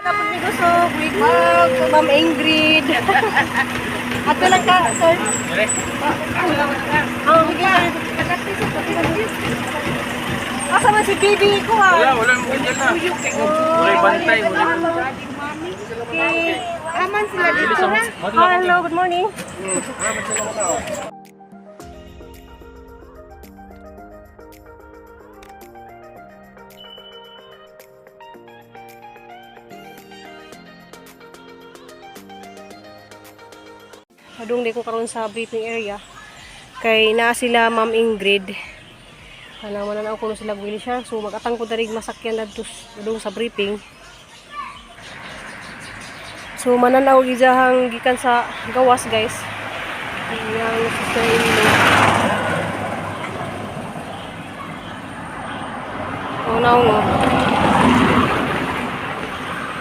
Tapos ni gusto, big hug to Ma'am Ingrid. Ato lang ka, sir. Oh, sige, sir. Asa man si baby ko ah? Wala, wala mo ganyan na. Wala bantay. Wala. Okay. Aman sila dito na. Hello, good morning. Adung di ko karon sa briefing area kay naa sila Ma'am Ingrid. Kana man na ako sila wheelchair, so magatang ko diri masakyan adto adung sa briefing. So mananaw gijahang gikan sa gawas, guys. Iyang sister in law. Oh, naong oh.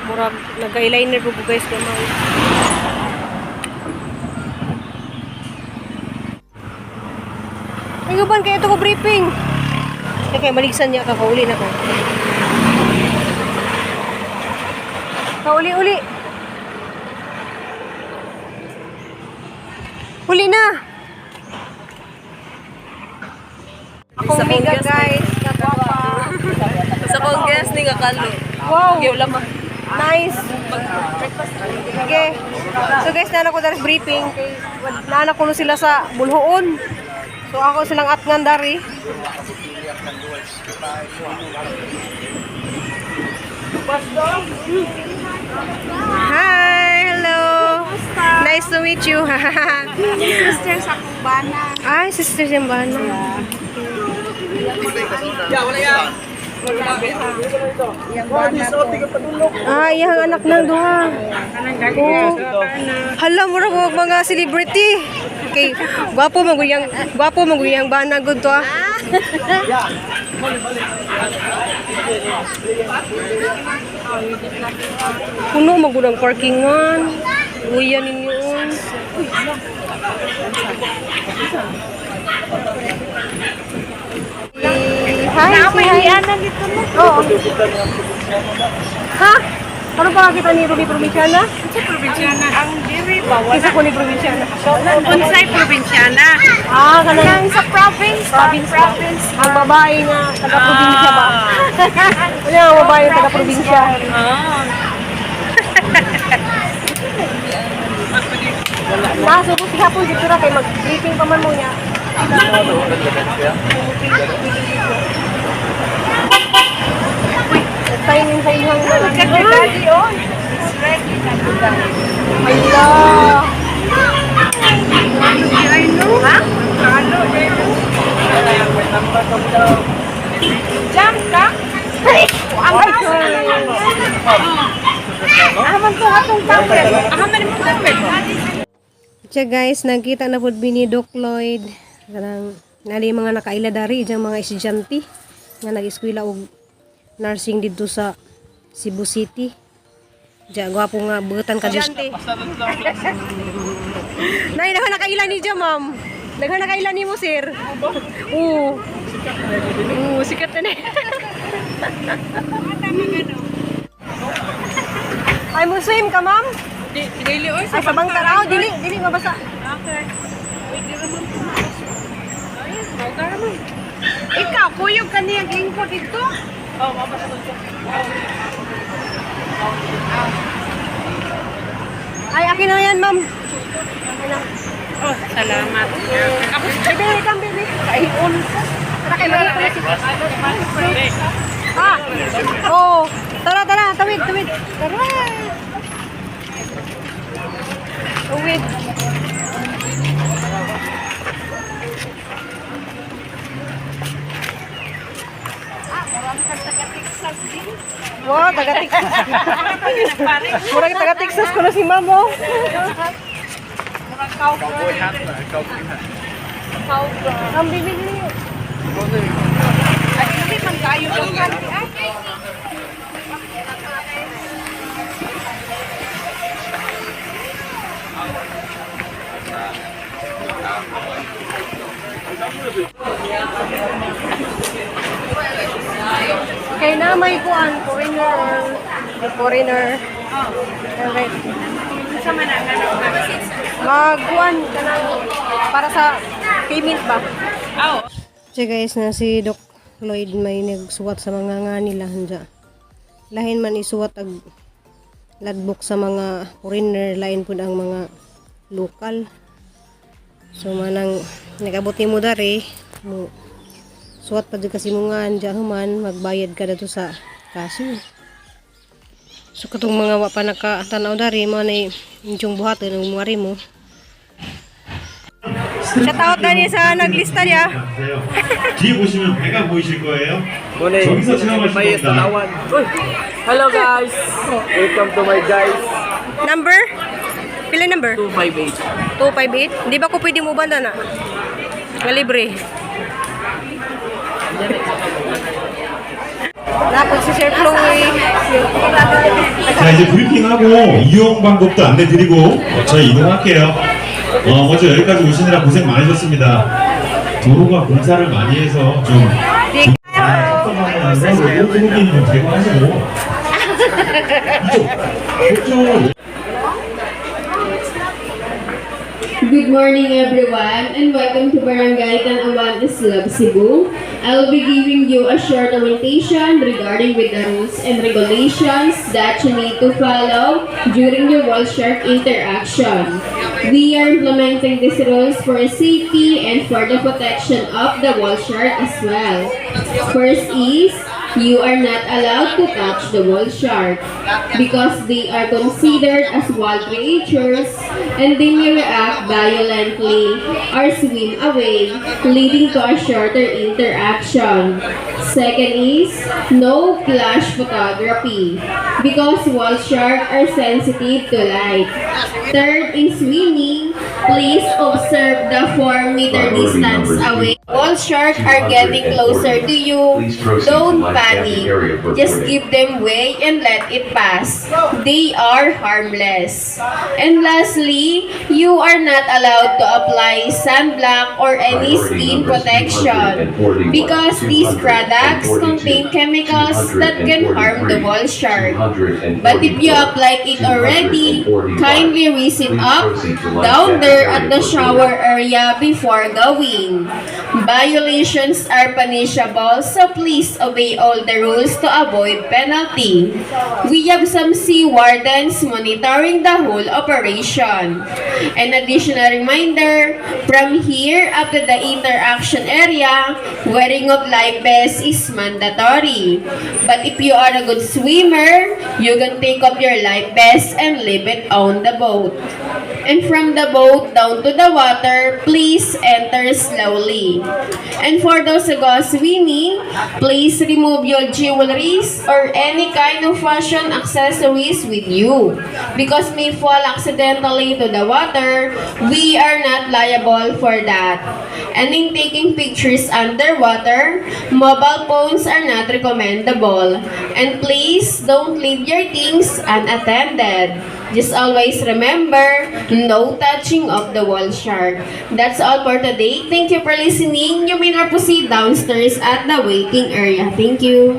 Murag nag-eyeliner ko guys gamay. Ay, uban kaya ito ko briefing. Kaya kay maligsan niya ka, kauli na ko. Kauli-uli. Huli na! Akong mega, guys. Nagwapa. Sa Congress ni nga kalo. Wow! Wala ma. Nice! Okay. So guys, nana ko dari briefing. Nana ko no sila sa Bulhoon. So ako silang atngan dari. Hi! Hello! Nice to meet you. Sister sa Kubana. Ay, sister Simbana. Ah, iyang anak ng duha. Oh. Hala, mura ko mga celebrity. Okay, gwapo man gud gwapo man gud yang bana gud to ah. Puno man gud ang parkingan. Uyan ninyo. Oy. Eh, hi, say hi. Ana dito mo. Oo. Ha? Ano pa kita ni Ruby Provinciana? Sa probinsyana. Ang diri ba wala. Isa ko ni Provinciana. Unsay probinsyana? Ah, kanang Ang sa province, province, province. ang babae nga taga-probinsya ba? Wala ang babae nga taga-probinsya. Naso ko si hapon dito ra kay mag-briefing pa man mo niya. Sign in sa iyang Daddy on. It's ready na to daddy. Ala. I know. Ha? Kalo, Jump ka? Ang Ay, sorry. Aman to atong tablet. Aman mo tablet. Siya guys, nagkita na pud ni Doc Lloyd. Kanang nali mga nakaila dari diyang mga estudyante nga nag-eskwela og nursing didto sa Cebu City. Diya, gwapo nga butan ka estudyante. Nay, daghan nakaila ni diya, ma'am. Daghan nakaila ni mo, sir. Oo. Oo, sikat na ni. Ay, mo swim ka, ma'am? Dili oy. Ay, sa bangkar. Oh, dili, dili mabasa. Okay. Ikaw, kuyog ka niyang lingkod dito. Oh, mabasa ko. Ay, akin na yan, ma'am. Akin na. Oh, salamat. Baby, come, baby. Ay, on. Tara, kay Maria ko na si... Ah! Oo. Tara, tara. Tawid, tawid. Tara. Tawid. Wow, taga Texas. Murag taga Texas ko na si ma'am, oh. Cowboy hat na. Cowboy hat. Ang bibili niyo. Ay, hindi man kayo lang kanti. Kay na may kuan, foreigner or The foreigner. Alright. Sa man ang anak na. Magkuan kanang para sa payment ba? Aw. So guys, na si Doc Lloyd may nagsuwat sa mga nga nila hanja. Lahin man isuwat ag ladbok sa mga foreigner, lain pud ang mga lokal. So manang nagabot nimo dari mo suwat pa jud kasi mo nga anja human magbayad ka dato sa cashier. So katong mga wa pa nakatanaw dari mo na inyong buhaton ng mga mo. Shout out na niya sa naglista niya. 안녕하세요. 뒤에 보시면 배가 보이실 거예요. Muna 저기서 체험하실 겁니다. Uy! Hello guys! Welcome to my guys. Number? Pila number? 258. 258? Di ba ko pwede mo banda na? Nga libre. Napod si Sir Chloe. 자, 이제 브리핑하고 이용 방법도 안내 드리고 저희 이동할게요. 먼저 여기까지 오시느라 고생 많으셨습니다. 도로가 공사를 많이 해서 좀 Di 소고기는 좀 제거하시고 이쪽 이쪽 Good morning, everyone, and welcome to Barangay Tan-awan, Oslob, Cebu. I will be giving you a short orientation regarding with the rules and regulations that you need to follow during your whale shark interaction. We are implementing these rules for safety and for the protection of the whale shark as well. First is, you are not allowed to touch the whale shark because they are considered as wild creatures and they may react violently or swim away, leading to a shorter interaction. Second is no flash photography because whale sharks are sensitive to light. Third, in swimming, please observe the 4-meter Priority distance numbers away. Whale sharks are getting closer to you. Please proceed to Don't life jacket panic. area for Just boarding. give them way and let it pass. They are harmless. And lastly, you are not allowed to apply sunblock or any Priority skin numbers protection 241, because these products contain 242, chemicals that can harm the whale shark. 243, But if you applied it already, 245. kindly rinse it Please up proceed to life down jacket there area at the for shower boarding. area before going. Violations are punishable, so please obey all the rules to avoid penalty. We have some sea wardens monitoring the whole operation. An additional reminder, from here up to the interaction area, wearing of life vest is mandatory. But if you are a good swimmer, you can take off your life vest and leave it on the boat. And from the boat down to the water, please enter slowly. And for those who go swimming, please remove your jewelries or any kind of fashion accessories with you. Because may fall accidentally to the water, we are not liable for that. And in taking pictures underwater, mobile phones are not recommendable. And please don't leave your things unattended. Just always remember, no touching of the wall shark. That's all for today. Thank you for listening. You may now proceed downstairs at the waiting area. Thank you.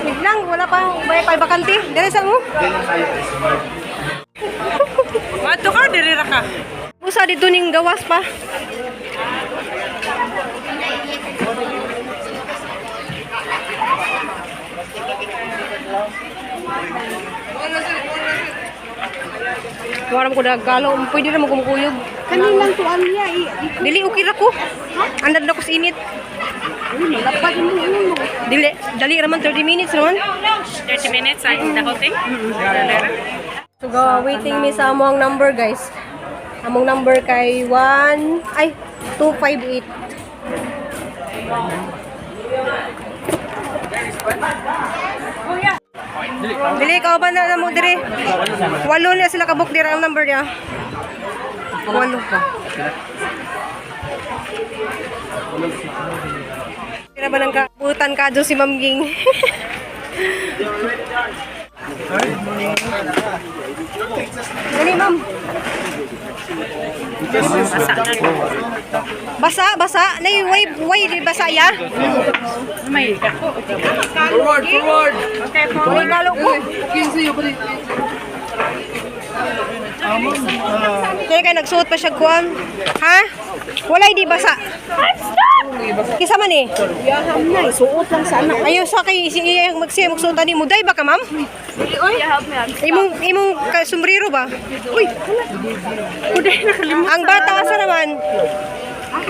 Wait lang, wala pang may pa bakante. Dire sa mo. Mato ka, diri ra ka. Usa dito ning gawas pa. Wala mo ko nagalo, pwede ra mo kumukuyog. Kanilang tuan niya eh. Dili okay ra ko. Andad na ko sa init. Malapad mo ulo. Dili, dali ra man 30 minutes raman. 30 minutes ay the whole thing. So go, waiting me sa among number guys. Among number kay 1 ay 258. Dili ka ba na mo dire? Walo na sila kabuk dira ang number niya. Walo ka. Tira ba nang kabutan ka si Ma'am Ging? Dali, ma'am. Basa, basa. Nay, way, way, di basa ya. May dako. Forward, forward. Okay po. Way kalo ko. Kaya kay nagsuot pa siya kuan. Ha? Walay di basa. Kisa man eh. Suot lang sana. Ayaw sa kay si iya magsiya magsuot ani mo day ba ka, ma'am? Imong imong sombrero ba? Uy. Ang bata asa naman?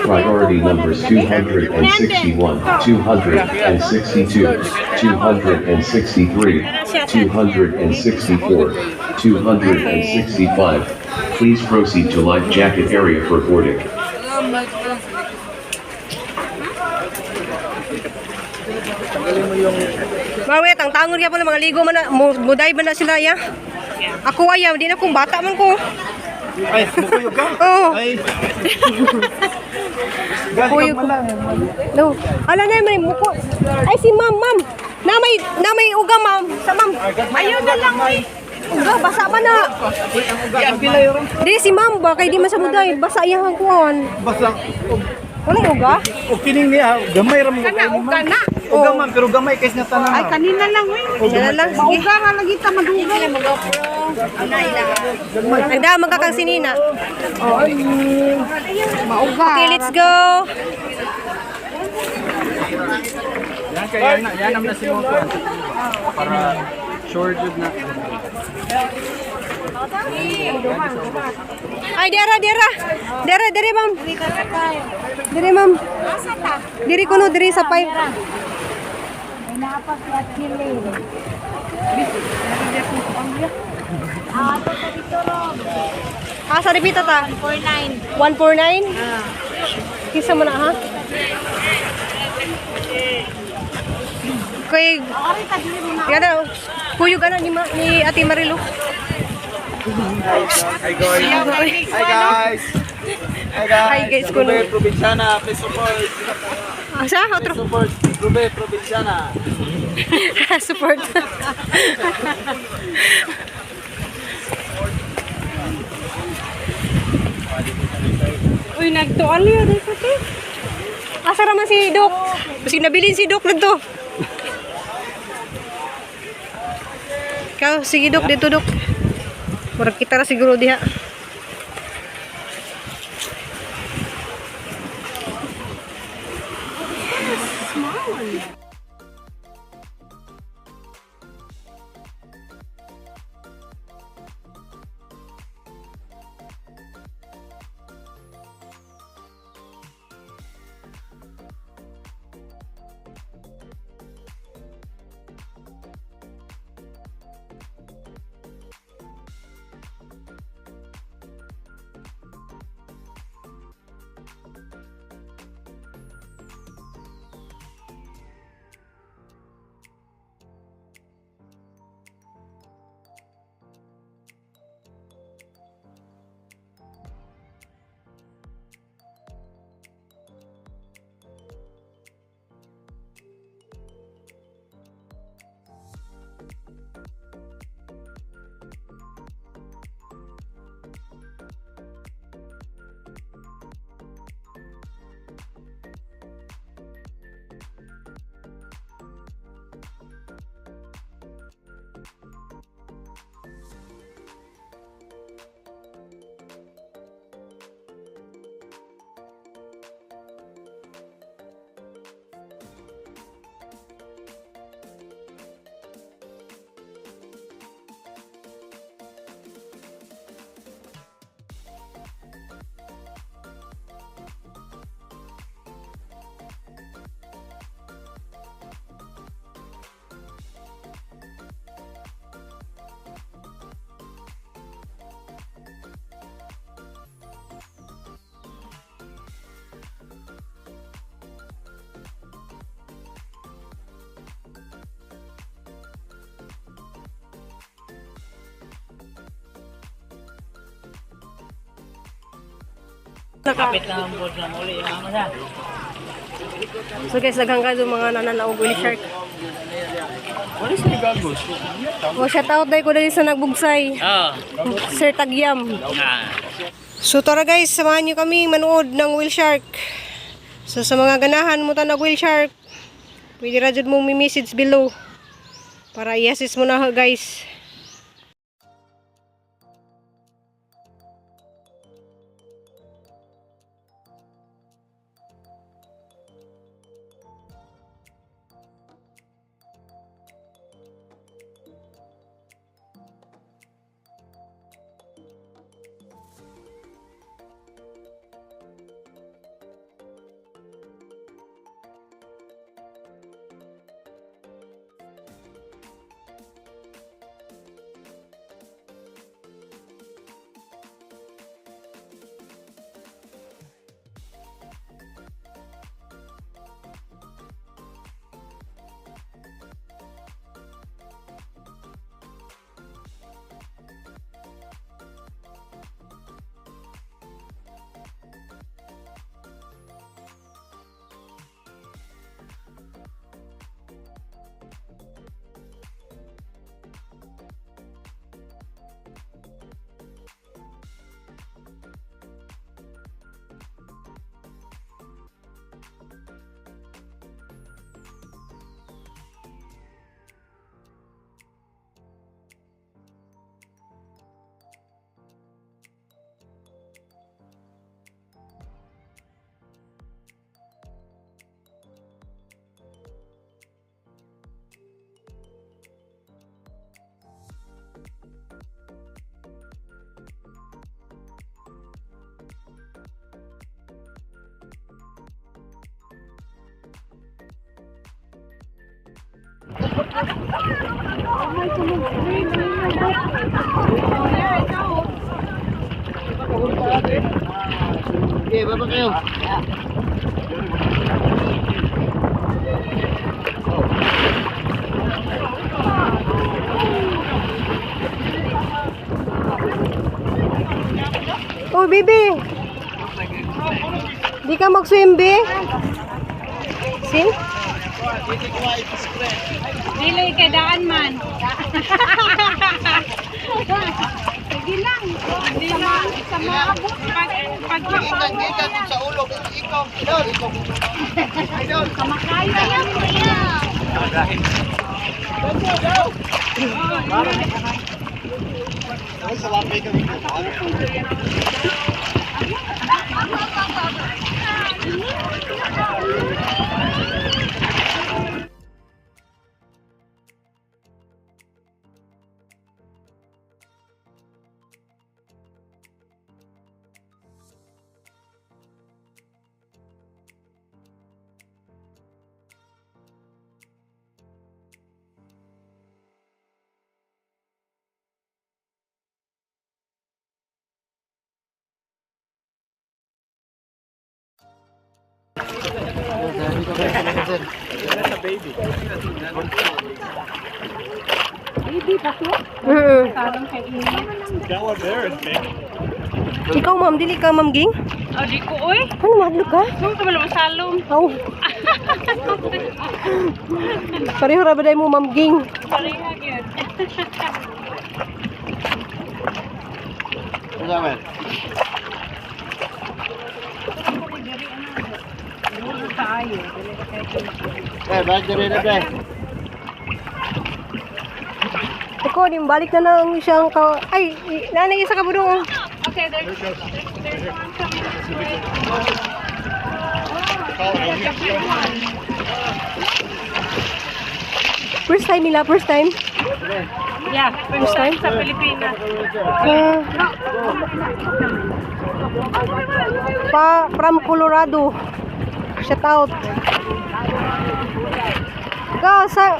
Priority numbers 261, 262, 263, 264, 265. Please proceed to life jacket area for boarding. Mawet, ang tangon kaya pala mga ligo man na, muday man na sila ya. Ako ayaw, di na kung bata man ko. Ay, bukuyog ka? Oo. Ay. Galing Kuyog ka pala. No. Ala na may muko. Ay si ma'am, ma'am. Na may uga, ma'am. Sa ma'am. Ayaw na lang eh. Uga basa man na. Ang pila yun. Di si ma'am ba kay di man sa muday, basa iyang kuan. Basta, Wala uga? o kining niya, gamay ra mo. Kana, uga na. Uga man, pero gamay kays nga tanan. Ay, kanina lang eh. Wala lang, sige. Mauga ra lagi ta madugay. Nagdamag ka kang sinina. Mauga. Okay, let's go. Yan kay yan, yan ang nasi mo para sure jud na. Ay, dera, dera. Dera, dere, ma'am. Dere, ma'am. Diri kuno, diri sa pipe. Ah, sa repita ta? 149. 149? Kisa mo na, ha? Kay... Yan na, kuyog ano ni, ni Ate Marilu. Hi guys. Hi guys. Hi guys. Hi, guys, kuno. Rube Provinciana, please support. Asa? Otro. Support Rube Provinciana. Support. Uy, nagtual yun. Dito, te. Asa raman si Doc? Basig nabilin si Doc nagto. Ikaw, sige Doc, dito Doc. Murag kita ra siguro diha. Kapit lang ang board na muli. Ano na? So guys, daghang kayo mga nananaog uli shark. Wala sila goggles. O, shout out dahil ko dali sa nagbugsay. Sir Tagyam. So tara guys, samahan nyo kami manood ng whale shark. So sa mga ganahan mo tanag whale shark, pwede ra jud mo mi-message below para i-assist mo na guys. Okay, baba kayo. Oh, baby. Di ka mag-swim, be? Swim? Dili kay daan man. Sige lang. Hindi lang. Sa mga abot. Pag Gikan, gikan sa ulo. Ikaw, idol, ikaw. Idol. Kamakaya yan, kuya. Ay, sa wapay kami. Baby pa to? Mm. Parang kay That one there is big. Ikaw, ma'am, dili ka, ma'am Ging? Oh, di ko oy. Ano, mahadlok ka? Saan ka ba salom? Oh. Pareho ra ba dahil mo, ma'am Ging? Pareha gyud. Ano man? Eh, balik diri na, pre. Ikaw, di balik na lang siyang ka... Ay, nanay, isa ka budong. Okay, there's one coming this way. Oh, there's a big one. First time nila, first time. Yeah, first time sa Pilipinas. Ah. Pa, from Colorado. Shout out. Go, sa...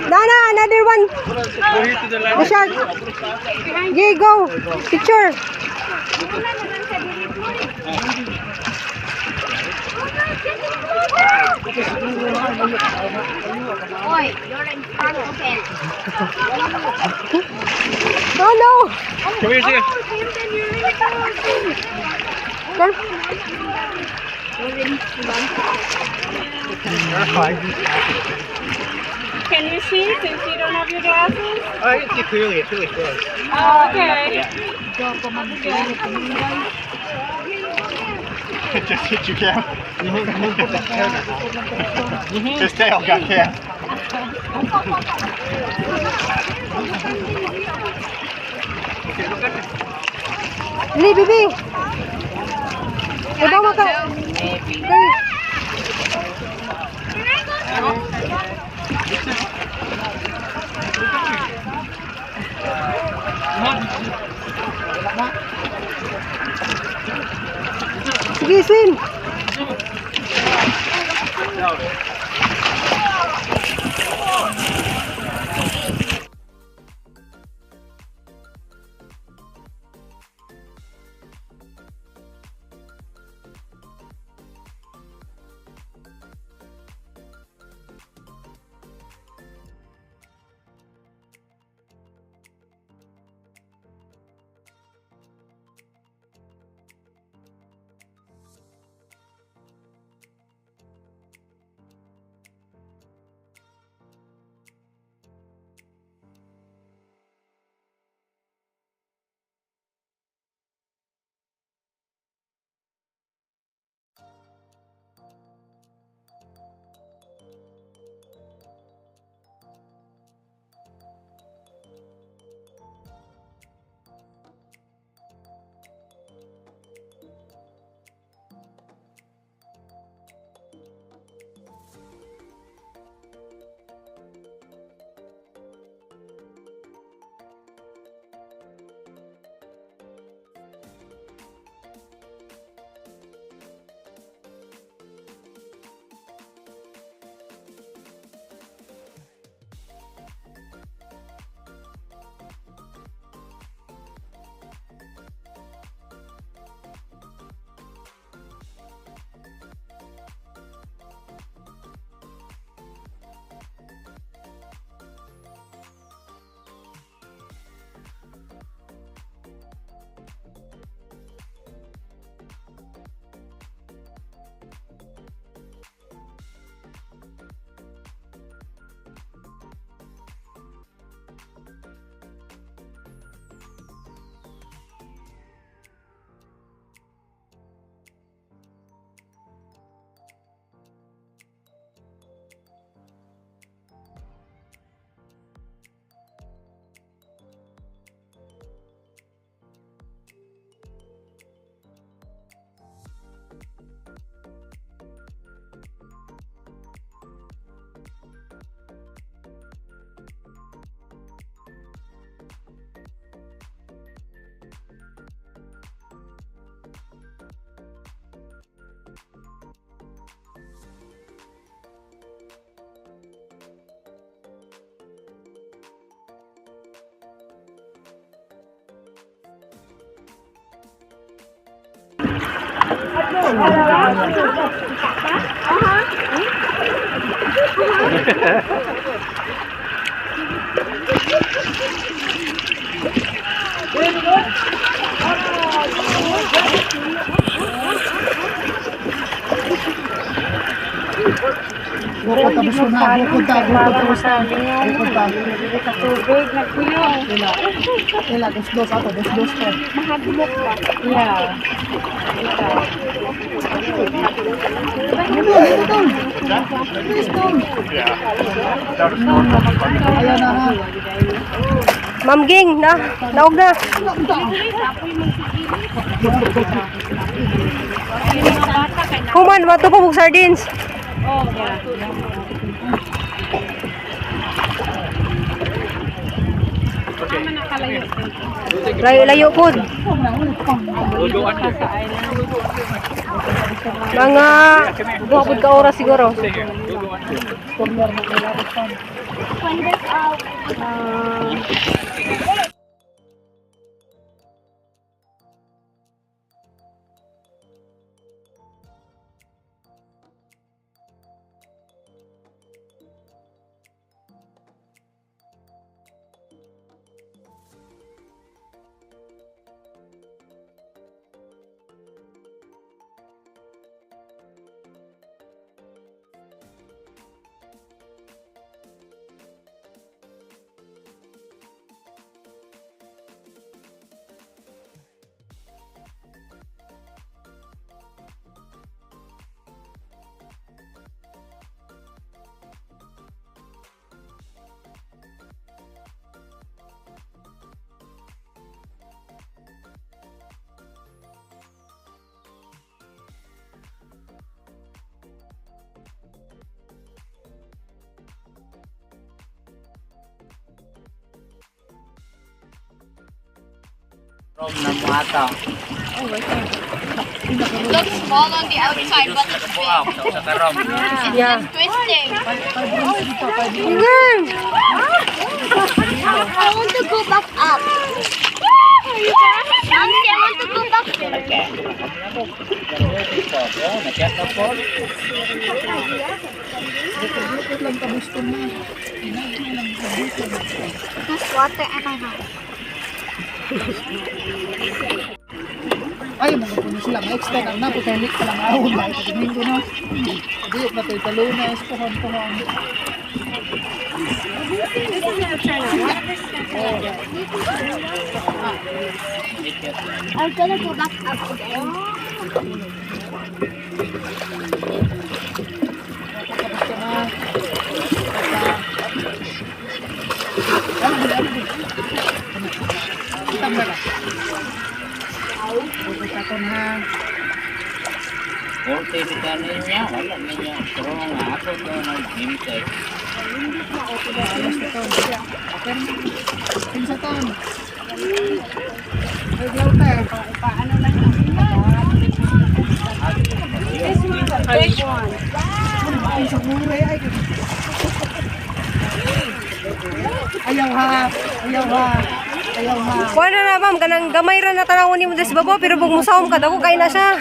Nana, another one. Go here to the The left. shark. Yeah, go. Picture. Oy, you're in front of it. Oh no. Come here, sige. Come. Can you see since you don't have your glasses? Oh, I can see clearly. It's really close. Oh, okay. It just hit you, Cam. His tail got Cam. Dili, bibi. Ibaw mo ka. Okay. Sige, swim. Ma'am Ging, na, naog na. Human, wato pa mong sardines. Layo, layo po. We'll go under. Mga duha pud ka oras siguro. Stay here. We'll go under. Rom na mo ata. It looks small on the outside, but it's big. Sa karom. It's just twisting. Girl! I want to go back up. Mommy, I want to go back. There's water and I know. Ay, mga puno sila. Ma-extend ang napo kay Nick pa lang ahon ba ito Domingo no. Di na to'y talunes pohon pohon. I'm gonna go back up again. Forte ni niya, wala niya. Pero nga ako to naghintay. Kinsa ton? Ay, glauter. This one's a big one. Ay, sa mure ay. Ayaw ha. Ayaw ha. Ayaw ha. Wala na ma'am, kanang gamay ra na tanawon nimo des babo pero bug musawom ka dako kay na siya.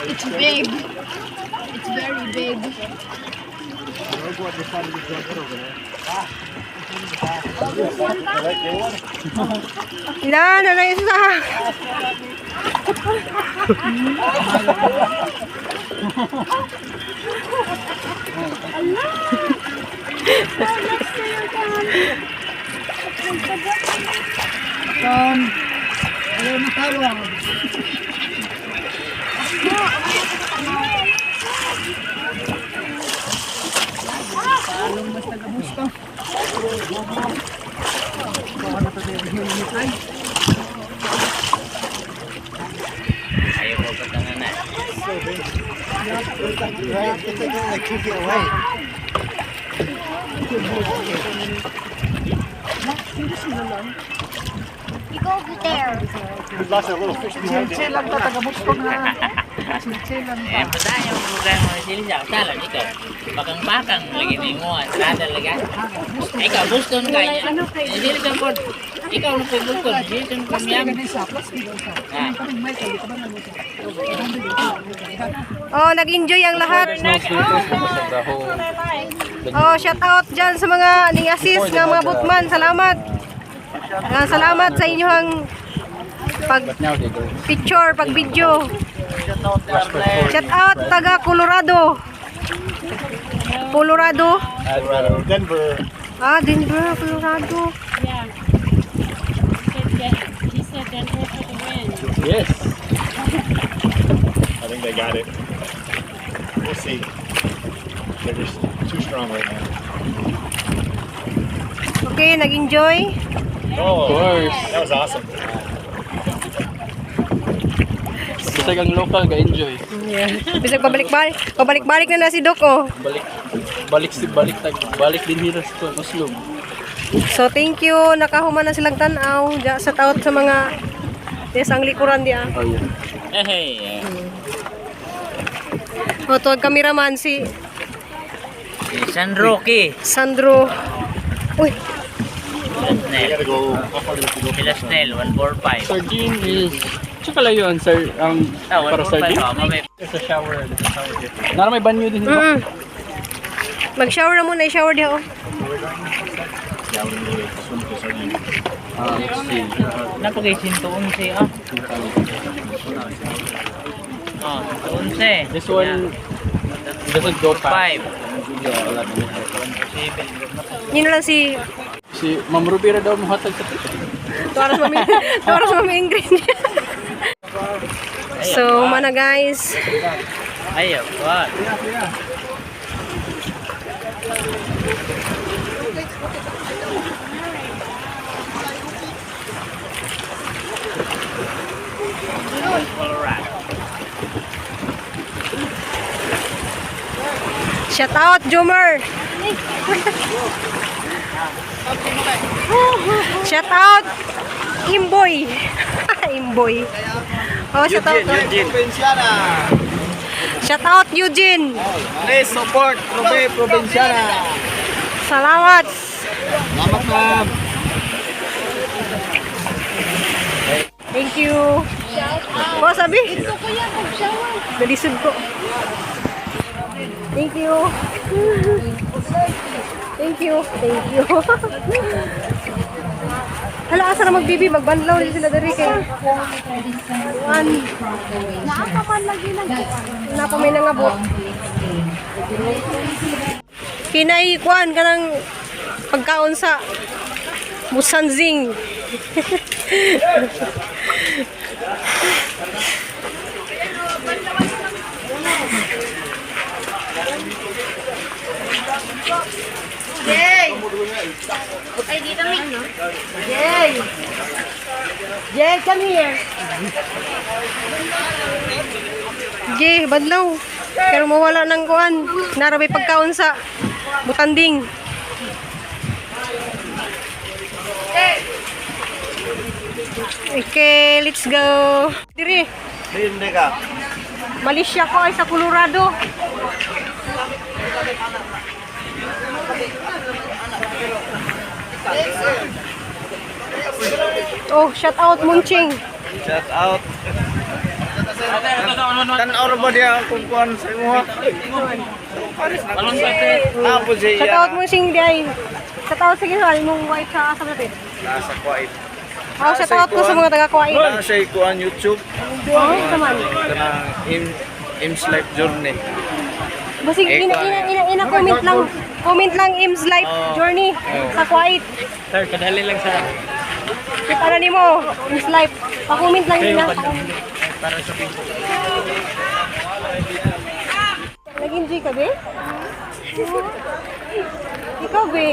It's big. It's very big. Ila na na isa. Ton. Ayaw na tawag. Along basta gamusto. Ayaw ko pa tanan na. You go over there. Chill lang ta taga-Boston ha. Chill lang Eh, ta. padayon mo kay mo sila sa sala ikaw. Bakang-bakang lagi nimo, entrada lagi. Ikaw Boston kay. Dili ka pod. Ikaw no kay Boston, dili ka Plastic Miami. ganun sa plastic sa. Ah. Oh, nag-enjoy ang lahat. Oh, shout out dyan sa mga ning assist nga mga boatman. Salamat. Ah, salamat sa inyong pag picture, pag video. Shout out taga Colorado. Colorado. Denver. Ah, Denver, Colorado. Yeah. He said Denver for the win. Yes. I think they got it. We'll see. They're just too strong right now. Okay, nag-enjoy. Oh, Of course. that was awesome. Bisag ang local ga-enjoy. Yeah. Bisag pabalik-balik, pabalik-balik na na si Doc oh. Balik balik si balik tag balik din hira sa Muslim. So thank you, nakahuman na silang tan-aw. Ja, shout out sa mga des ang likuran diya. Oh yeah. Eh, O to ang cameraman si San Roque. Sandro. Uy, We gotta go. How far do we have to go? Sila Snell, 145. Sardine is Tsaka layo ang sir ang Ah, para 145. sardine. Oh, mabay. There's a shower, there's a shower here. Nara may banyo din ba? Mag-shower na muna, i-shower diha oh. Yeah, we're gonna go swim with the sardine. Ah, let's see. Napagay 111 ah. Oh, 111. This one doesn't go past. 5. Yeah, wala na. Yun na lang si Si Ma'am Ruby ra daw mohatag sa tip. Tuwaras mami, tuwaras mami Ingrid. So, mana guys. Ayaw, what? Colorado. Shout out, Jomer! Shout out, Imboy! Imboy. Oh, shout out. Provinciana. Shout out, Eugene! Please support Probe Provinciana. Salamat! Salamat, ma'am. Thank you. Oh, sabi? Ito ko yan, mag-shower. Dalisod ko. Thank you. Thank you. Thank you. Hala, asa na magbibi? Magbanlaw din sila diri kay. One. Naakaman lagi lang. Na pa may nangabot. Kinay kuan kanang pagkaon sa Musanzing. Jay! Jay, come here. Jay, badlaw. Pero mawala ng kuan. Narabay pagkaon sa butanding. Okay, let's go. Diri, Hindi ka. Malaysia ko ay sa Colorado. Oh, shout out Munching. Shout out. Tan-aw ra ba diya kung kuan sa imo? Tapos siya. Shout out Munching di. Shout out sige sa imong wife sa asa natin. Nasa Kuwait. Oh, shout out ko sa mga taga Kuwait. Nasa kuan YouTube. Oh, naman. Kanang Im's Life Journey. Basig ina ina ina ina comment lang. Comment lang Im's Life Journey sa Kuwait. Sir, kadali lang sa Kita na nimo, Im's Life. Pa-comment lang ina. Pa-comment. para sa Facebook. Nag-enjoy ka, be? Ikaw, be?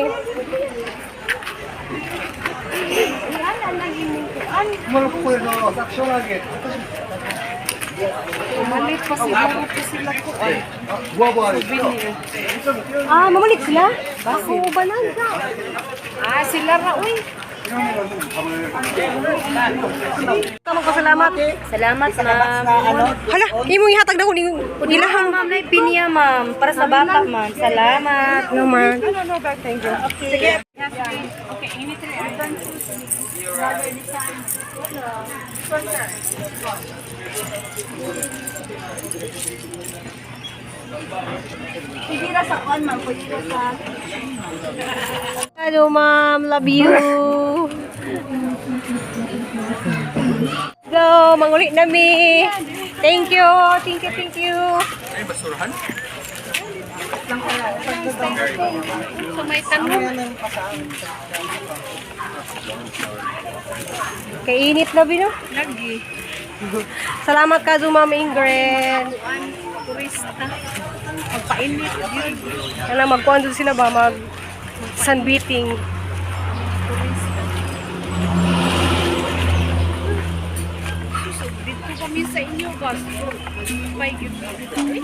Malit pa siguro po sila ko. Ah, mamalik sila? Ako, ubanan. Ah, sila ra, uy. Tamang pasalamat. Salamat, ma'am. Hala, imong ihatag na ko ning ilahang. Ma'am, na pinya, ma'am. Para sa bata, ma'am. Salamat. No, man. Pwede ra sa kuan, ma'am. Pwede ra sa... Hello, ma'am. Love you. Go, manguli na mi. Thank you. Thank you, thank you. Ay, basurahan? So, may tanong. Kainit na bino. Lagi. Salamat ka, Ma'am Ingrid. Turista. Magpainit. Yun. Kana magkuan doon sila ba mag sunbathing. Dito kami sa inyo, boss. Malipay yun dito. Uy,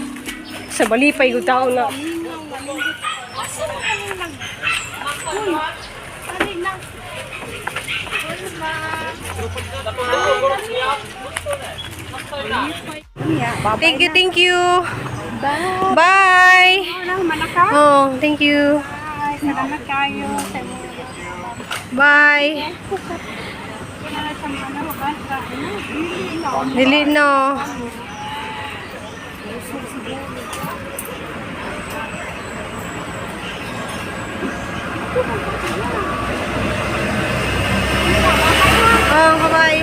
Sa balipay gud tao na. mingaw, malinggot. Asa mo kami nag... Uy, sali na. Uy, ma. Thank you, thank you. Bye. Bye. Manaka. Oh, thank you. Ay, salamat kayo sa imong Bye. sa mga bata. Dili na. Dili no. Oh, bye-bye.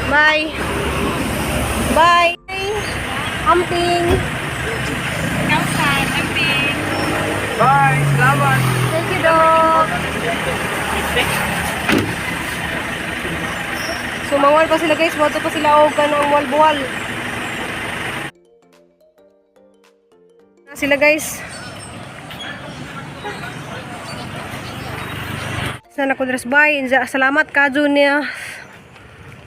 Bye. Bye. Amping. Ikaw sa amping. Bye! Salamat! Thank you, Doc. So, mangwal pa sila guys. Wato pa sila og kanang walbuwal. Sila guys. Sana ko dress bye. Salamat ka niya.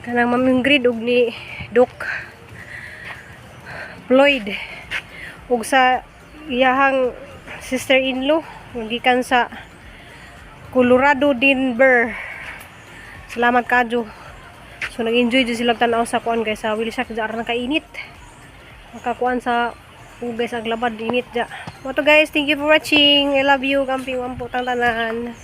Kanang Ma'am Ingrid ug ni Doc Floyd ug sa iyahang sister-in-law gikan sa Colorado, Denver. Salamat kadyo. So nag-enjoy jud sila tan-aw sa kuan, guys, sa whale shark dyan na kainit. Makakuan sa ugay sa aglabad init ja. Mao to, guys, thank you for watching. I love you. Kamping wampo tang tanan.